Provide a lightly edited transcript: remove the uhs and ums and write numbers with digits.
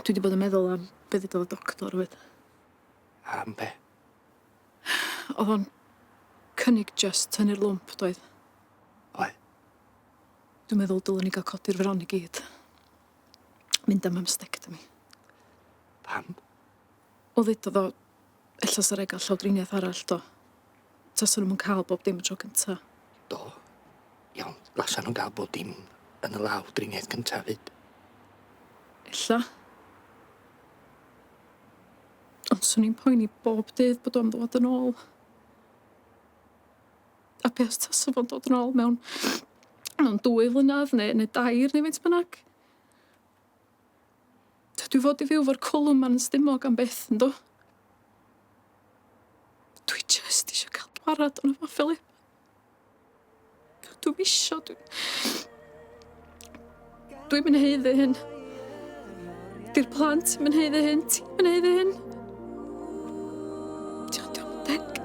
Dwi 'di bod yn meddwl am be' ddudodd y doctor 'fyd. Am be'? O'dd o'n cynnig jyst tynnu'r lwmp doedd? Oedd. Dwi'n meddwl dylwn i ga'l codi'r fron i gyd. Mynd am mastectomy. Pam? Wel ddeudodd o ella sa raid ga'l llawdriniaeth arall do? Tasa nw'm yn ca'l bob dim y tro cynta. Do. Iawn, lasa nhw'n gael bob dim yn y law driniaeth cynta 'fyd. Ella. Ond swn i'n poeni bob dydd bod o'n ddod yn ôl. A be' os tasa fo'n dod yn ôl mewn mewn dwy flynadd neu neu dair neu faint bynnag? Dwi fod i fyw 'fo'r cwlwm 'ma'n 'yn stumog am byth yndw? Dwi jyst isio ca'l gwarad ono fo Phillip. Dwi'm isio dwi... Dwi'm yn haeddu hyn. 'Di'r plant 'im yn haeddu hyn, ti'm yn haeddu hyn. Dio'm deg.